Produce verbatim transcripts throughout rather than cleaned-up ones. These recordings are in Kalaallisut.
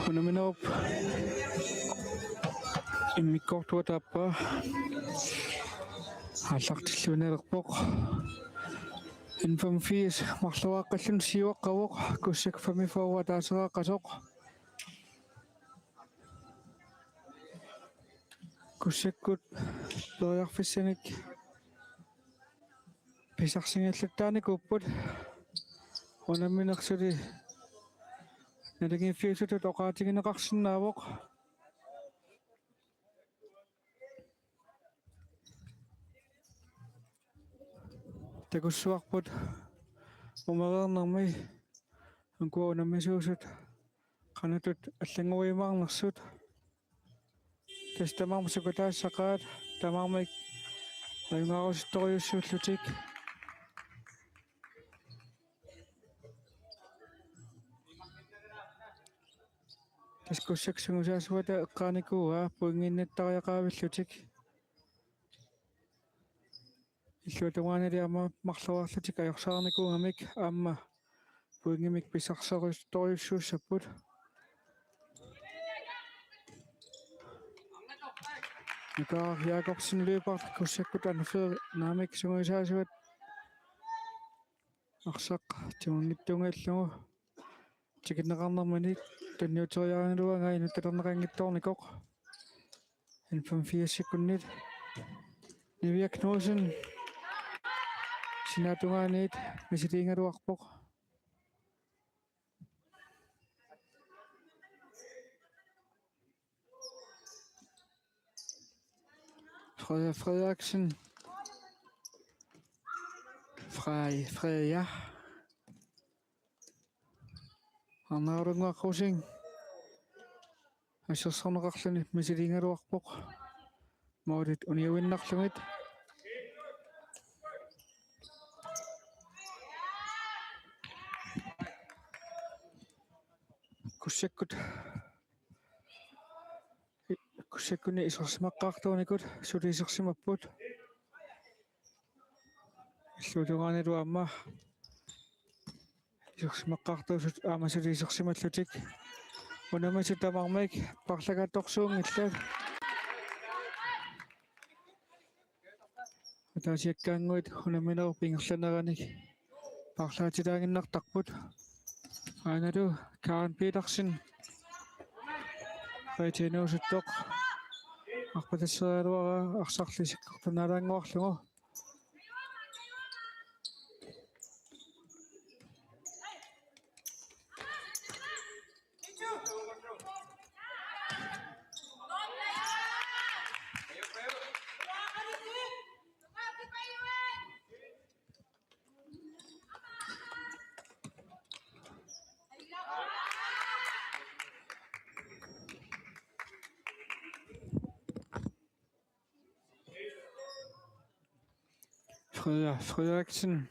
Unamminerup immikkoortua taappaa aallartilluinnarpoq. N femogfirs marloriaaqqalluni siuaqqavoq, Kuussak femogfyrre ataaseraaqqasoq. Kuussakkut periarfissanik pisarsigalaattaarnikuupput. Unammineq suli naligiiffiusutut oqaatigineqarsinnaavoq. Takussuarput umereernermi ukua unammisuusut qanoq allannguiumaarnersut. Tassa tamarmik sukataassaqaat, tamarmik ajugaarusuttoorujuussuullutik. Tassa Kuussak sungiusaasuata eqqaanikuuaa pointinnittariaqaavillutik. Illuatungaanili aamma marloriarlutik ajorsarinikuugamik aamma pointimik pisarsiarusuttoorujuussuussapput. Nukaaq Jakobsen Lyberth Kuussakkut anfører, naamik sungiusaasuat arsaq tigunngitsunnguullugu tikinneqarnermini tunniuteriaraluaraangat inuttalerneqanngitsoornikoq. N femogfirsikunnit Nivia Knudsen sinaatungaaniit misiliigaluarpoq. Freja Frederiksen. Frej, Freja. Arnarunguaq Rosing. Assersorneqarluni misiliigaluarpoq. Målit uniuinnarlugit. Kuussakkut. Kuussakkunni isersimaqqaartuunikut suli isersimapput. Illuatungaanilu aamma isersimaqqaartuusut aamma suli isersimallutik. Unammisut tamarmik paarlakaattorsuunngillat. Ataasiakkaannguit unamminerup ingerlaneranik paarlaatitaaginnartarput. Aanalu Karen Petersen. Reeta inuusuttoq arpatasseriaraluaraa arsarli isikkortunaalaannguarlugu. Freda Frederiksen.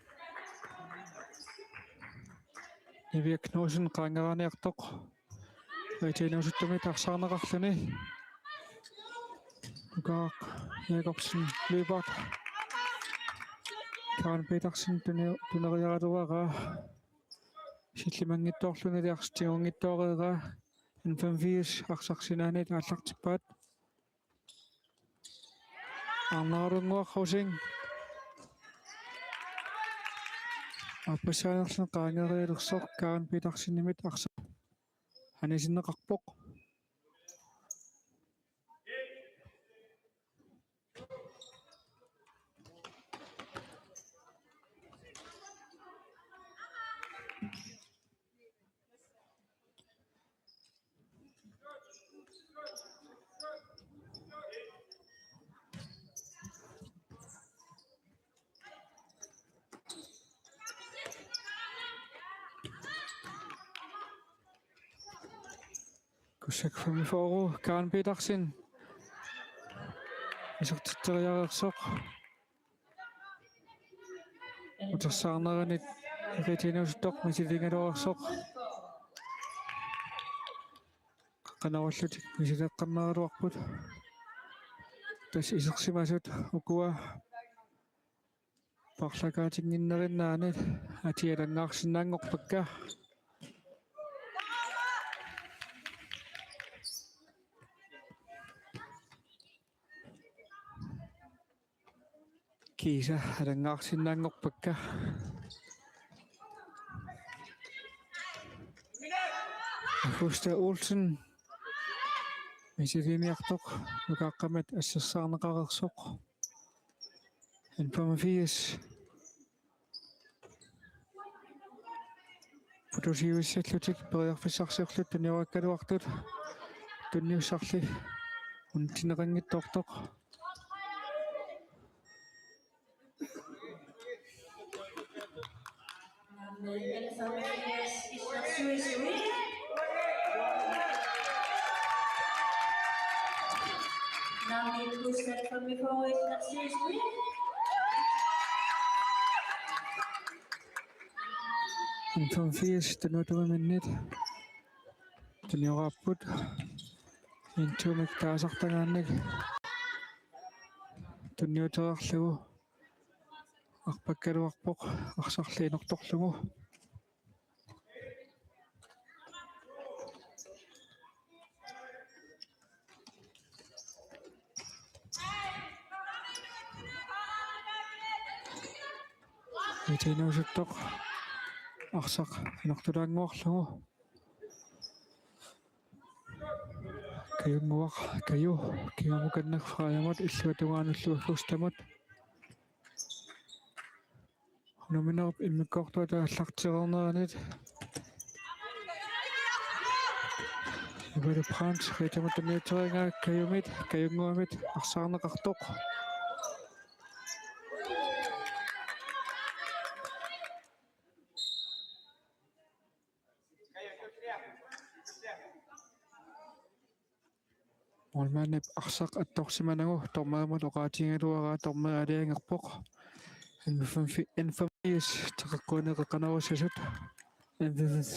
Nivia Knudsen qaangeraniartoq. Reeta inuusuttumit arsaarneqarluni. Nukaaq Jakobsen Lyberth. Karen Petersen tuni-, tuneriaraluaraa. Sillimanngitsoorluni arsaq tigunngitsooreeraa. N femogfirs arsaq sinaaniit aallartippaat. Arnarunguaq Rosing. Aappassaanerluni qaangerialersoq Karen Petersenimit arsaq anisinneqarpoq. Kuussak femogfyrre, Karen Petersen. Isertitseriareersoq. Utersaarneranit Reeta inuusuttoq misiliigaluarsoq. Qanoq ilillutik misileqqaarnaraluarput. Tassa isersimasut ukua paarlakaatinnginneriinnaanit atialanngaarsinnaanngorpakka. Kiisa alanngaarsinnaanngorpakka. Augusta Olsen misiliimiartoq nukaaqqamit assersaarneqareersoq. N femogfirs. Putusiuissallutik periarfissarsiorlutik tunioraakkaluartut tunniussarli unitsinneqanngitsoortoq. N femogfirs tunniutuminnit. Tunnioraapput. Intuumik taasartagaannik. Tunniuteriarlugu. Arpakkaluarpoq. Arsarli inortorlugu. Itinuusuttoq arsaq inortulaannguarlugu. Kajunnguaq, Kaju, kingumukanneq Frederiamut, illuatungaanullu Augustamut. Unaminerup immikkoortuata aallartereerneranit. Ivale Brandt, Riitamut tunniuteriaraa Kajumit, Kajunnguamit arsaarneqartoq. Målmandip arsaq attorsimanagu dommerimut oqaatigigaluaraa dommeri aalajangerpoq. N femogfirs teqeqquineqeqanerusasut. N femogfirs.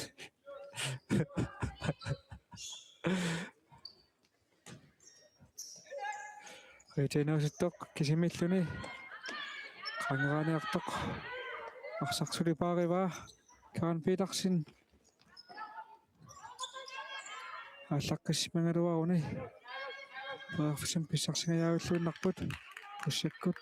Itinuusuttoq kisimiilluni. Qangeraniartoq. Arsaq suli paarivaa. Karen Petersen. Aallaqqissimagaluaruni. Periarfissamik pissarsingajaavilluinnarput. Kussakkut.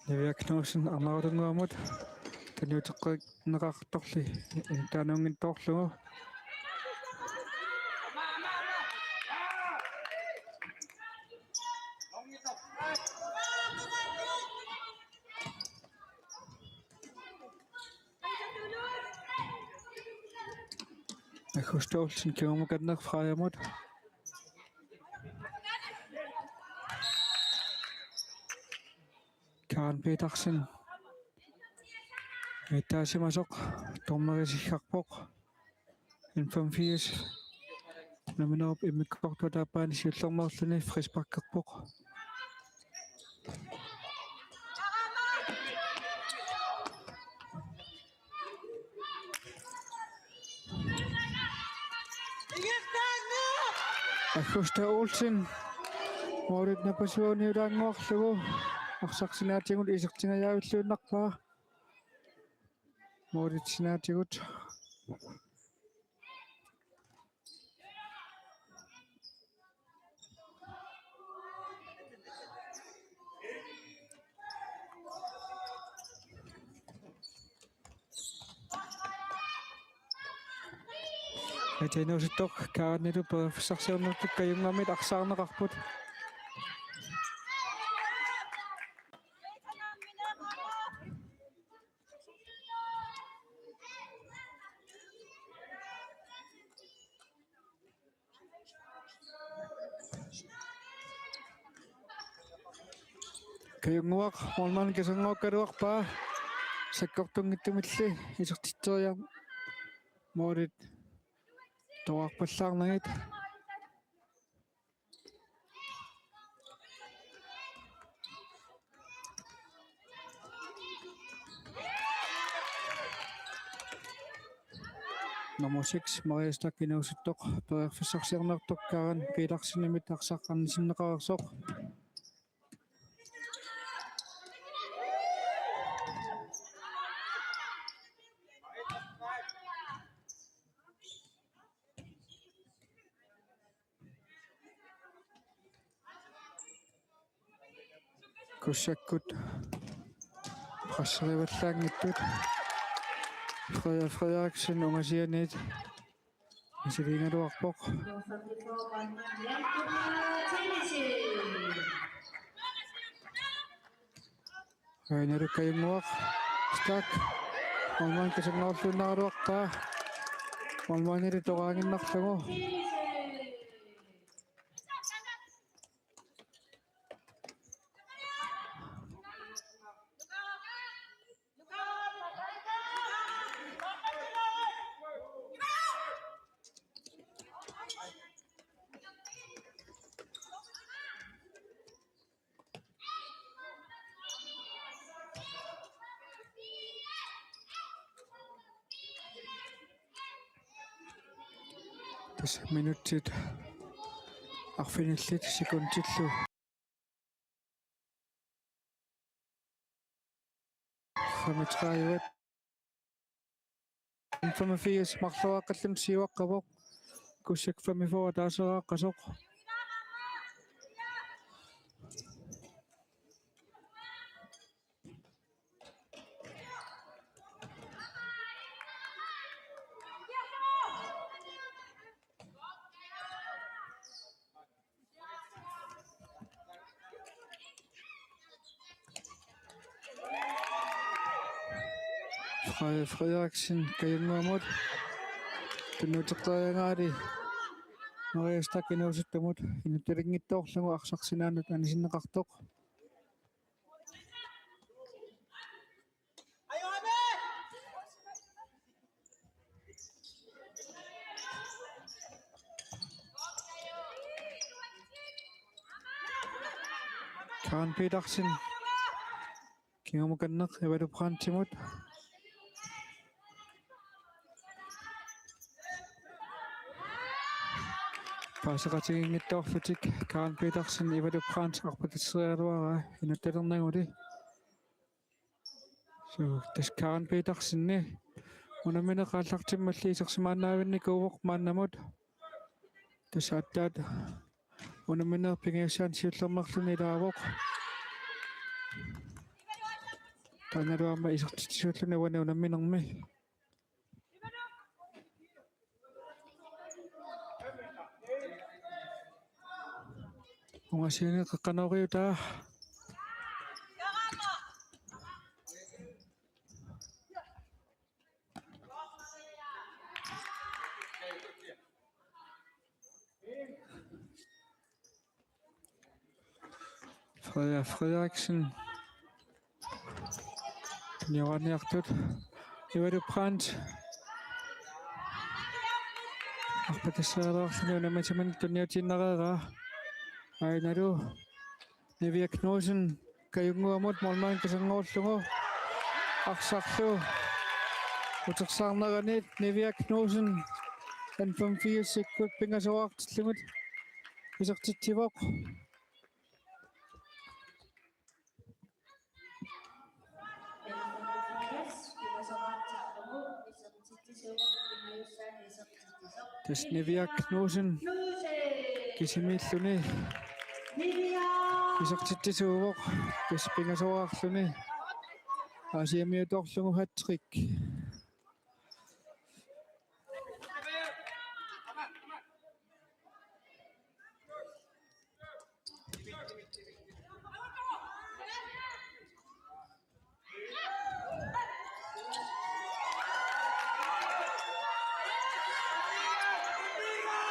Nivia Knudsen Arnarulunnguamut tunniuteqqinneqartorli taanuunngitsoorlugu. Augusta Olsen kingumukanneq Frederiamut. Karen Petersen. Ittaasimasoq dommeri siggarpoq. N femogfirs. Unaminerup immikkoortuata aappaani siullermeerluni frisparkerpoq. Augusta Olsen. Målit napasuuniulaannguarlugu. Arsaq sinaatigut isertingajaavilluinnarpaa. Målit sinaatigut. Itinuusuttoq Karenilu periarfissarsiornertut Kajunnguamit arsaarneqarput. Kajunnguaq målmand kisanngookkaluarpaa sakkortunngitsumilli isertitseriarmat målit toqqarpallaarnagit. Nummer seks, Maria Stach inuusuttoq, periarfissarsiornertut Karen Petersenimit arsaq annisinneqareersoq. Kussakkut presserivallaanngitsut. Frederik Frederiksen ungasianiit misiliigaluarpoq. Aajnaruk Kajunnguaq. Stærk. Målmand kasanngorluinnaraluarpaa. Målmandili toqaannginnarlugu. Tassa minutsit arfinillit sekundillu femogtredive. N femogfirs marloraqqalluni siuaqqavoq. Kussak femogfyrre taaseraqqasoq. Frederik Frederiksen Kajunnguamut. Tunniuteqqeriaraluarluni Maria Stærk inuusuttumut inuttalinngitsoorlugu arsaq sinaanut anisinneqartoq. Karen Petersen. Kingumukanneq Ivalu Brandtimut. Paaseqatigiinngitsoorlutik Karen Petersen Ivalu Brandt arpatasseriaraluaraa inuttalernermili. Suu, tassa Karen Petersenip unammineq aallartimmalli isersimaannaavinnikuuvoq maannamut. Tassa aatsaat unammineq pingajussaanut siullermeerluni ilaavoq. Taannalu aamma isertitsisuulluni uani unamminermi. Ungasiani qeqqanooriutaa. Frederik Frederiksen. Tunniugaanniartut. Ivalu Brandt. Arpatasseriaraluarluni unammisaminik tunniutiinnareeraa. Aajnalu. Nivia Knudsen Kajunnguamut målmand kasanngoorlugu. Arsarlu utersaarnerani Nivia Knudsen N femogfirsikkut pingasoraartillugit isertitsivoq. Tassa Nivia Knudsen kisimiilluni isertitsisuuvoq, tassa pingasoraarluni Aasianniittoorlugu hattrick.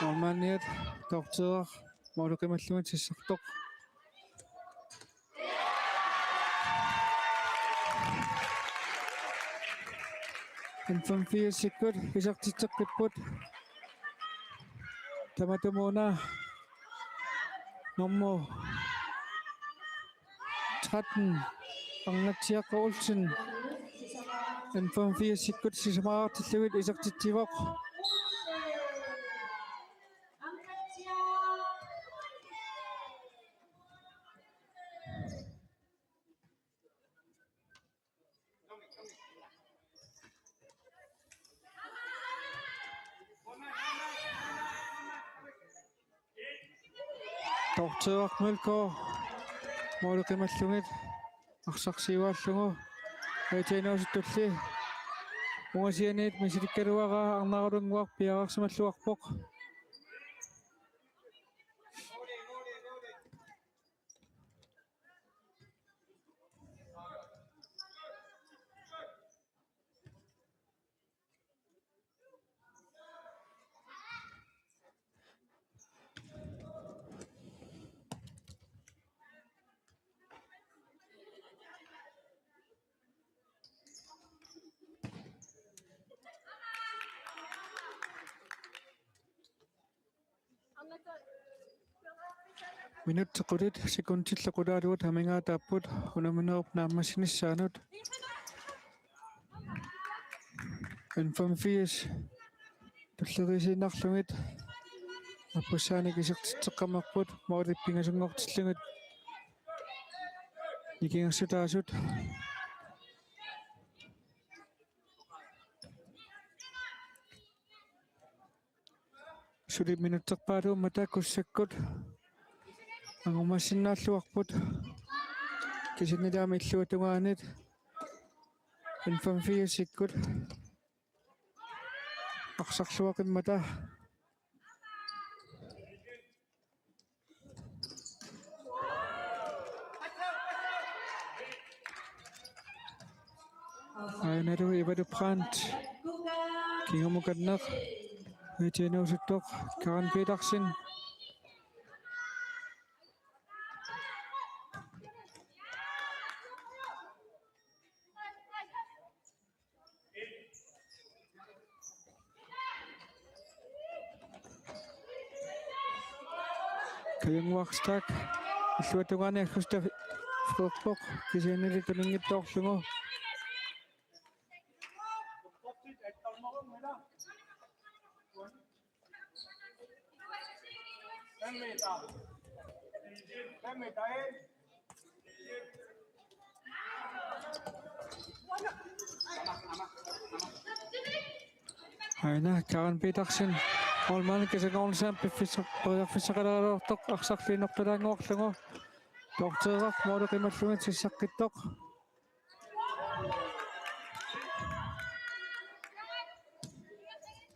Målmandiat toorteeraq måli qimallugit sassartoq. N femogfirsikkut isertitseqqipput. Tamatumuuna nummer tretten, Arnatsiaq Olsen, N femogfirsikkut sisamaraartillugit isertitsivoq. Toorteeraq Mølgaard. Måli qimallugit arsaq siuaallugu. Aita inuusuttulli ungasianiit misilikkaluaraa Arnarulunnguaq piareersimalluarpoq. Minutsit qulit sekundillu qulaaluit amigaataapput unamminerup naammassinissaanut. N femogfirs tulleriiaannarlugit aappassaanik isertitseqqammerput målit pingasunngortillugit nikingassutaasut. Suli minutserpaalummata Kussakkut angumassinnaalluarput. Kisiannili aamma illuatungaanit N femogfirsikkut arsarluaqimmata. Aajuna Ivalu Brandt. Kingumukanneq. Aita inuusuttoq Karen Petersen. Kajunnguaq Stach illuatungaani aggusta Frederikborg kisiannili tuninngitsoorlugu. Aajuna Karen Petersen. Målmand Kisa Gornsen piffissaq periarfissaqaleraluartoq arsarli inortulaannguarlugu. Toorteeraq måli qimallugit sissaqqittoq.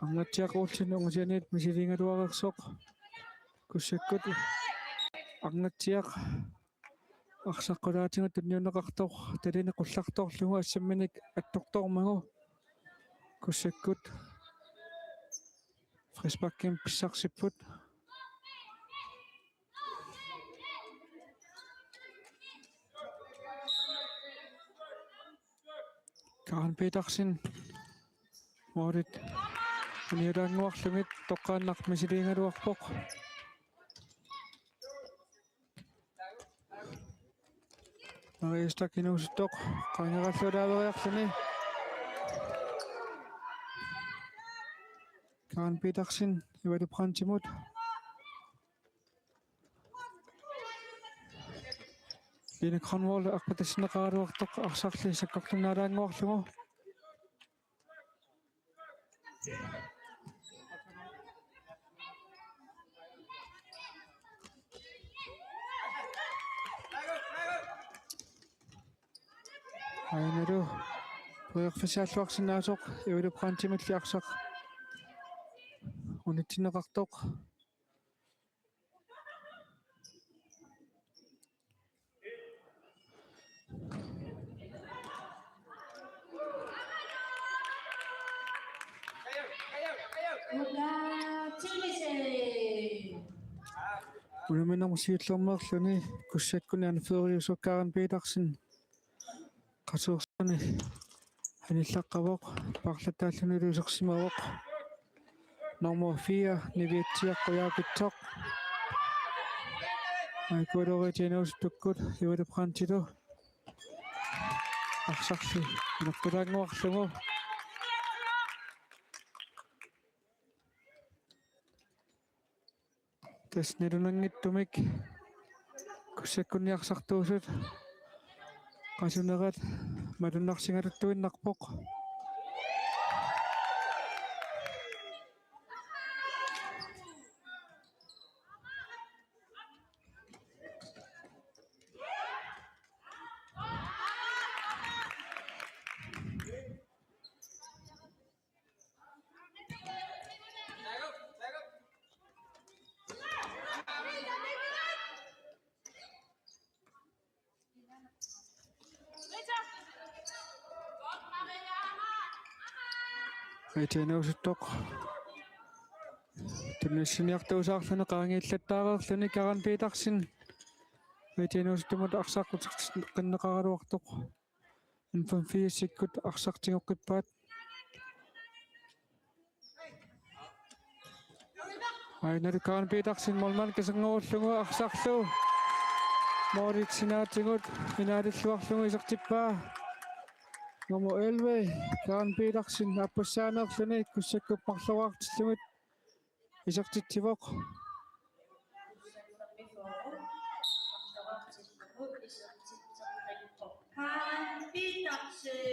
Arnatsiaq Olsen ungasianiit misiliigaluareersoq. Kussakkut Arnatsiaq arsaq qulaatigut tunniunneqartoq talini qullartoorlugu assamminik attortoormagu. Kussakkut frisparkimik pissarsipput. Karen Petersen. Målit uniulaannguarlugit toqqaannaq misiliigaluarpoq. Maria Stach inuusuttoq qaangerallualaaveriarluni. Karen Petersen Ivalu Brandtimut. Line Grønvold arpatassinneqaraluartoq arsarli sakkortunaalaannguarlugu. Aajuna periarfissaalluarsinnaasoq Ivalu Brandtimilli arsaq unitsinneqartoq. Unamminermi siullermeerluni Kussakkut anføreriusoq Karen Petersen. Qasuersuarni anillaqqavoq, paarlattaallunilu isersimavoq. Nummer fire, Niviatsiaq Qujaukitsoq. Aikualoriit inuusuttukkut Ivalu Brandtilu. Arsarli inortulaannguarlugu. Tassa nalunanngitsumik Kussakkunni arsartuusut qasunerat malunnarsigaluttuinnarpoq. Aiteenuusuttoq. Tunniussiniartuusaarluni qaangiillattaareerluni Karen Petersen. Aiteenuusuttumut arsaq utertinneqaraluartoq. N femogfirsikkut arsaq tigoqqippaat. Aajuna Karen Petersen målmand kaserngorulluni arsarlu målit sinaatigut finaalilluarlugu isertippaa. Nummer elleve, Karen Petersen, appassaaneerluni kussakkup marloraartillugit isertitsivoq. Karen Petersen.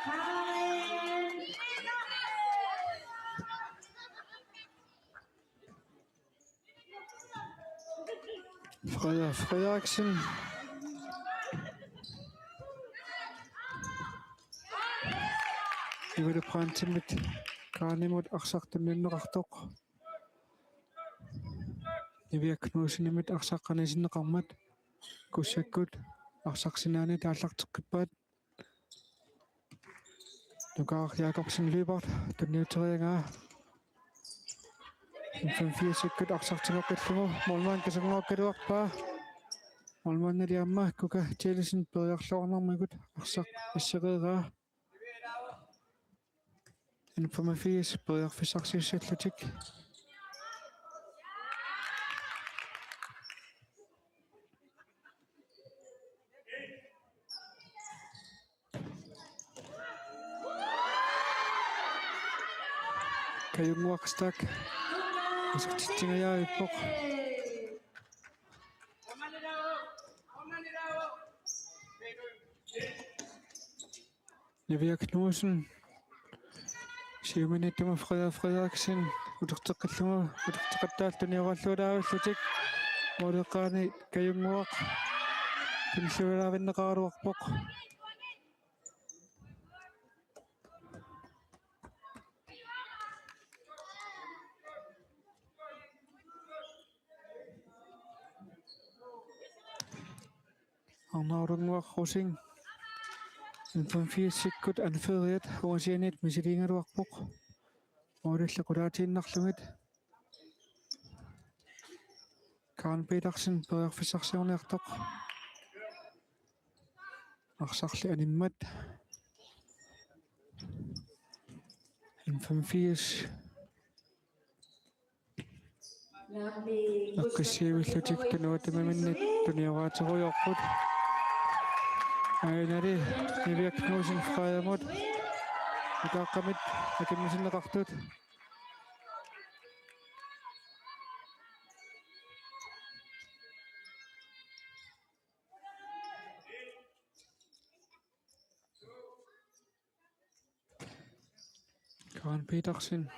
Karen Petersen. Frederik Frederiksen. Ivile Brandtimit Karenimut arsaq tunniunneqartoq. Niviaq Knudsenimit arsaq qanisinneqarmat kussakkut arsaq sinaani taallarteqqippaat. Nukaaq Jakobsen Lyberth tunniuteriaraa. N femogfirsikkut arsaq tigoqqillugu målmand kaserngorugaluarpaa. Målmandili aamma Kuka Thielsen periarluarnermigut arsaq assereeraa. N femogfirs periarfissarsiussallutik. Kajunnguaq Stach isertitsingajaavippoq. Niviaq Knudsen siuminiittuma Frederik Frederiksen uterteqqillugu uterteqqattaarluni oralluulaavillutik måleqqaani Kajunnguaq tunniussaavinneqaraluarpoq. Arnarunguaq Rosing N femogfirsikkut anføreriat uasianit misiliigaluarpoq. Målillu qulaatiinnarlugit. Karen Petersen periarfissarsiorniartoq. Arsarli animmat. N femogfirs. Akkussiivillutik tunuataminnit tunioraaterujoorput. Aajunali Niviaq Knudsen Frederikimut nukaaqqamit akimmisinneqartut. Karen Petersen.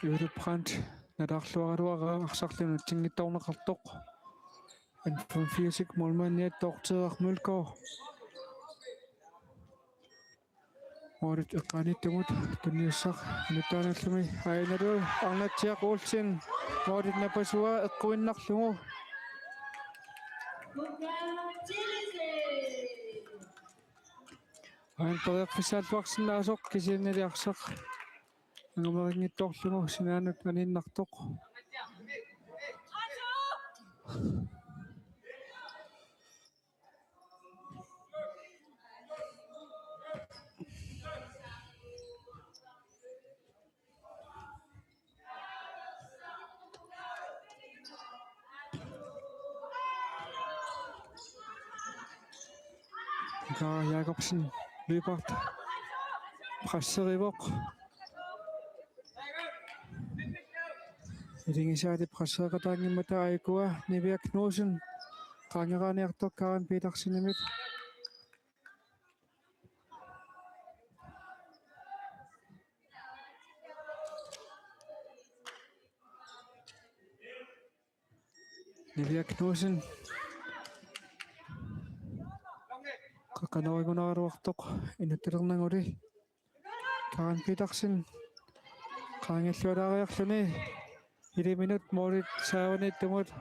Ivile Brandt nalaarluaraluaraa arsarlu nutsinngitsoorneqartoq. N femogfirsip målmandiat Dorthe Mølgaard. Målit eqqaaniittumut tunniussaq nutaanallumi aajunalu Arnatsiaq Olsen målit napasua eqquinnarlugu. Aajuna periarfissaalluarsinnaasoq kisiannili arsaq angumerinngitsoorlugu sinaanut aniinnartoq. Nukaaq Jakobsen Lyberth presserivoq. Iligisaali presseeqataanngimmata aajuku Niviaq Knudsen qaangeraaniartoq Karen Petersenimit. Niviaq Knudsen. Qaqanuigunaraluartoq inuttulernaguli. Karen Petersen. Qaangiillualaariarluni. Iliminut målit saavaniittumut.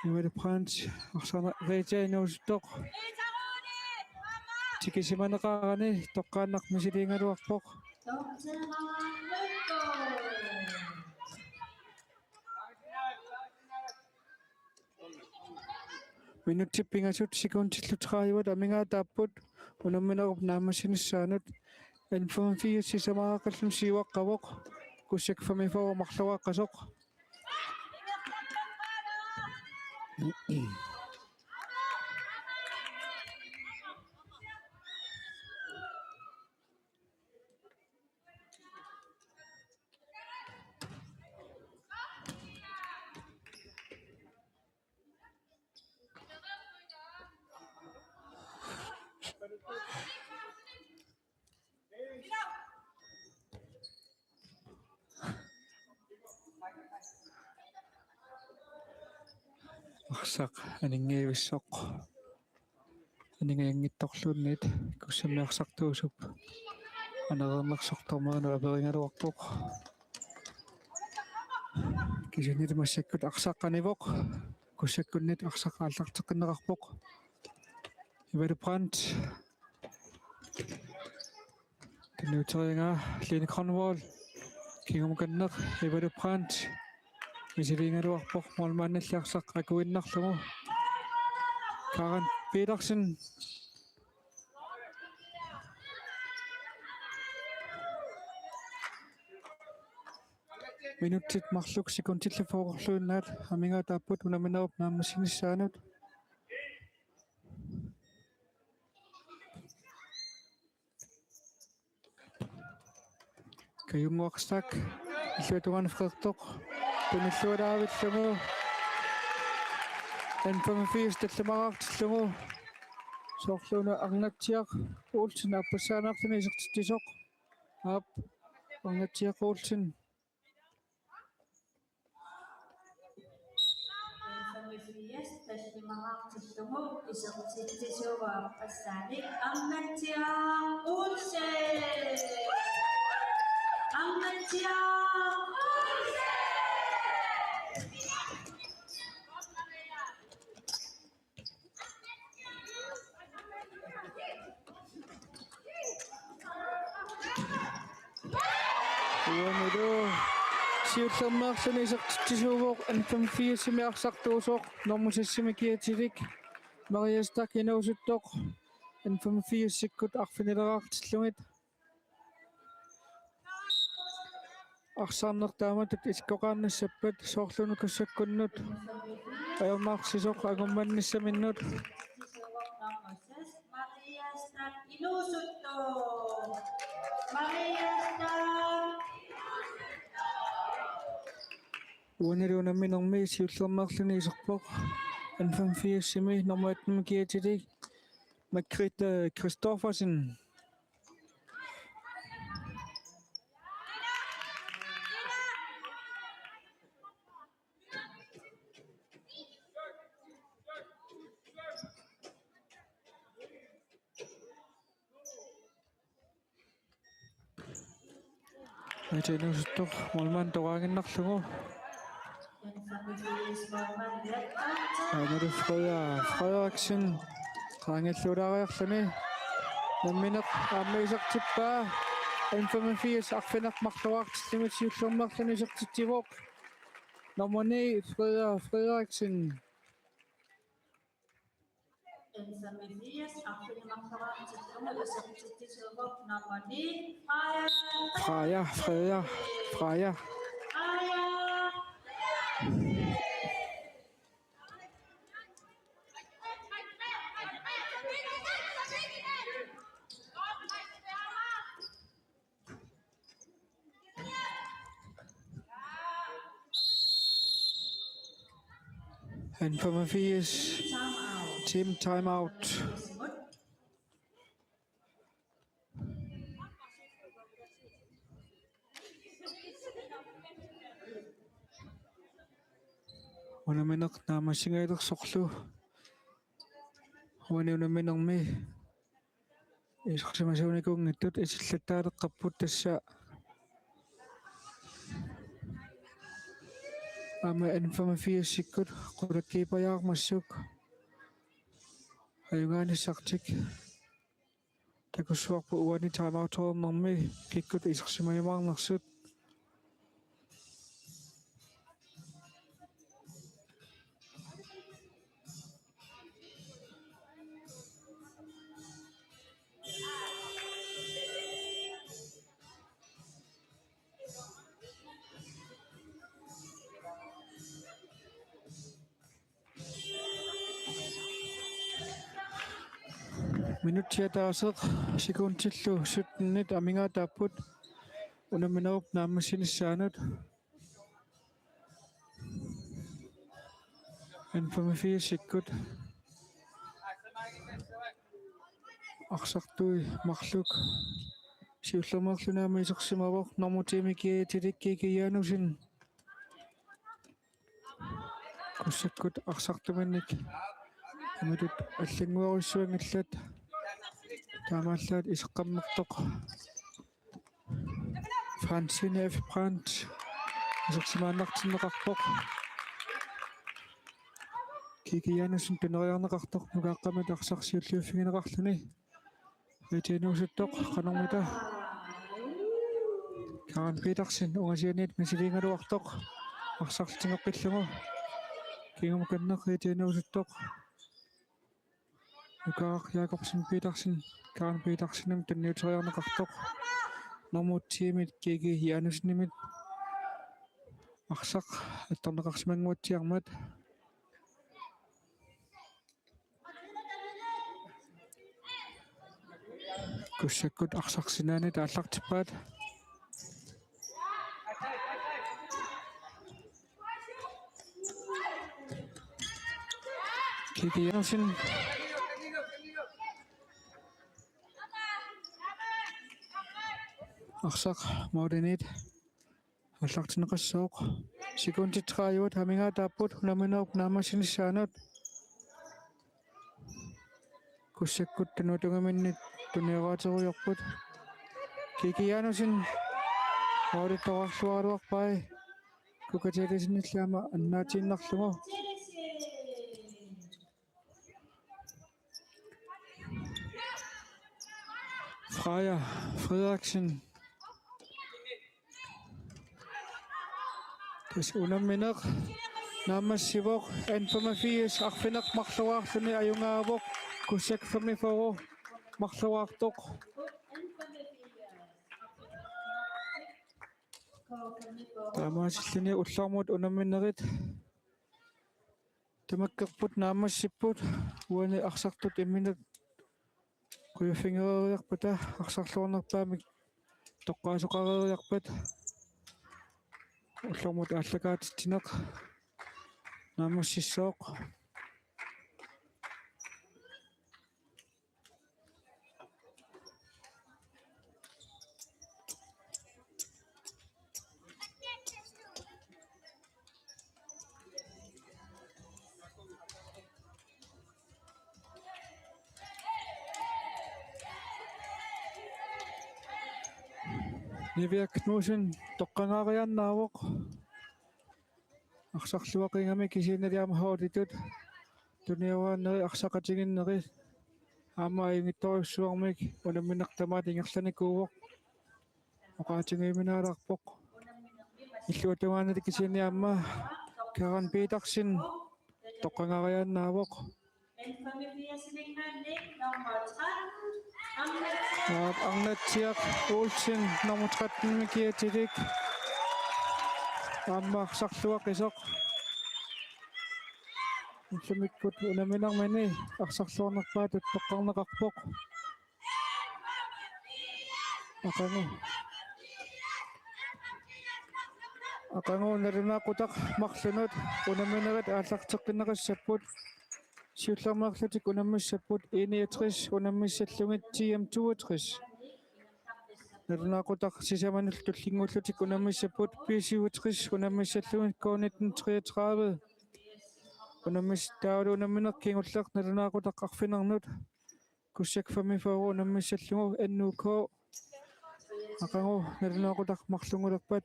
Ivile Brandt. Arsaq Rita inuusuttoq. tikisimaneqarani toqqaannaq misiliigaluarpoq. Minutsit pingasut sekuntillu tredive amigaataapput unamminerup naammassinissaanut. N femogfirs sisamaaqqalluni siuaqqavoq. Kusiak femogfyrre marluaqqasoq. Arsaq aningavissoq. Aningaanngitsorluunniit Kussammi arsartuusup anereernersoq dommerinut aperigaluarpoq. Kisiannili massakkut arsaq anivoq. Kussakkunnit arsaq aallarteqqinneqarpoq. Ivalu Brandt. Tunniuteriaraa Line Grønvold. Kingumukanneq Ivalu Brandt. Misiliigaluarpoq målmandilli arsaq akuinnarlugu. Karen Petersen. Minutsit marluk sekuntillu fyrrelluinnaat amigaataapput unamminerup naammassinissaanut. Kajunnguaq Stach illuatungaani freertoq tunillualaavillugu. N femogfirs tallimaqartillugu. Soorluuna Arnatsiaq Olsen aappassaanerluni isertitsisoq. Aap, Arnatsiaq Olsen. N femogfirs tallimaqartillugu isertitsisuuvoq aappassaanik Arnatsiaq Olsen. Arnatsiaq Olsen. Uanilu siullermeerluni isertitsisuuvoq N femogfirsimi arsartuusoq nummer seksimi kiatilik Maria Stach inuusuttoq N femogfirsikkut arfinileraartillugit. Arsarneq taamatut isikkoqarnissappat soorluuna Kussakkunnut ajornarsisoq angummanissaminnut. Uanilu unamminermi siullermeerluni iserpoq N femogfirsimi nummer attenimi kiatilik Margrethe Christoffersen. Aita inuusuttoq målmand toqaaginnarlugu. Aammalu Freda Frederiksen qaangiulluulaariarluni. Nammineq aamma isertippaa. N femogfirs arfineq-marluartillugu siullermeerluni isertitsivoq. Nummer ni, Freda Frederiksen. N femogfirs arfineq-marluartillugu isertitsisuuvoq nummer ni, Freja. Freja, Freja, Freja. Freja. N femogfirs. Team timeout. Unammineq naammassigaluarsorlu. Uani unamminermi isersimasuunikuunngitsut isillattaaleqqapput, tassa aamma N femogfirsikkut qulakkiippajaarmassuk ajugaanissartik. Takussuarput uani timeout-ernermi kikkut isersimajumaarnersut. Minutsit ataaseq sekundillu syttenit amigaataapput unamminerup naammassinissaanut. N femogfirsikkut arsartui marluk siullermeerluni aamma isersimavoq, nummer ti-mi G A-tilik Kiki Janussen. Kussakkut arsartuminnik amitut allannguerujussuanngillat. Taamaallaat iseqqammertoq Fransine F. Brandt isersimaannartinneqarpoq. Kiki Janussen tuneriarneqartoq nukaaqqamit arsaq siulliuffigineqarluni. Rita inuusuttoq qanormita. Karen Petersen ungasianiit misiliigaluartoq arsarlu tigoqqillugu. Kingumut qerneq Rita inuusuttoq. Nukaaq Jakobsen Petersen, Karen Petersenimit tunniuteriarneqartoq. Nummer ti-mit Kiki Janussenimit arsaq attorneqarsimannguatsiarmat. Kussakkut arsaq sinaanit aallartippaat. Kiki Jensen. Arsaq målimiit aallartinneqassooq. Sekundit tredive amigaataapput unamminerup naammassinissaanut. Kussakkut tunuutungaminnit tunioraaterujoorput. Kiki Jansen målittoraarluaraluarpai. Kukatilisinilli aamma annaatiinnarlugu. Freja Frederiksen. Tassa unammineq naammassivoq, N femogfirs arfineq-marluaarluni ajugaavoq, Kussak femogfyrre marluaartoq. Taamaasilluni ullormut unamminerit tamakkerput naammassipput, uani arsartut imminnut qujaffigereeriarpata arsarluarnerpaamik toqqaasoqareeriarpat. Ullormut aallakaatitsineq naammassissooq. Nivia Knudsen toqqagaariaannaavoq. Arsarluaqigami kisiannili aamma holditut tuniuaanneri arsaqatigiinneri aamma ajunngitsorujussuarmik unammineq tamaat ingerlanikuuvoq. Oqaatigiuminaalaarpoq. Illuatungaanili kisianni aamma Karen Petersen toqqagaariaannaavoq. Aap, Arnatsiaq Olsen, nummer tretten-mi G A-tilik. Aamma arsarluaqisoq. Ullumikkut unamminermini arsarluarnerpaatut toqqarneqarpoq. Aqagu. Aqagu nalunaaqutaq marlunut unamminerit aallarteqqinneqassapput. Siullermeerlutik unammissapput E niogtres unammissallugit T M toogtres. Nalunaaqutaq sisamanut tullinnguullutik unammissapput B syvogtres unammissallugit K nitten treogtredive. Unammis-, taavalu unammineq kingulleq nalunaaqutaq arfinernut. Kussak femogfyrre unammissallugu N U K. Aqagu nalunaaqutaq marlunngulerpat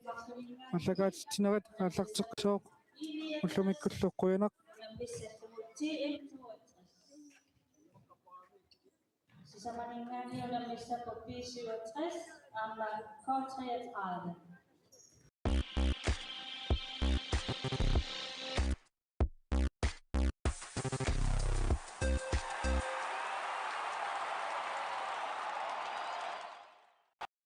aallakaatitsinerit aallarteqqissooq, ullumikkullu qujanaq. Tamannaaniuna missapput B syvogtres aamma K treogtredive.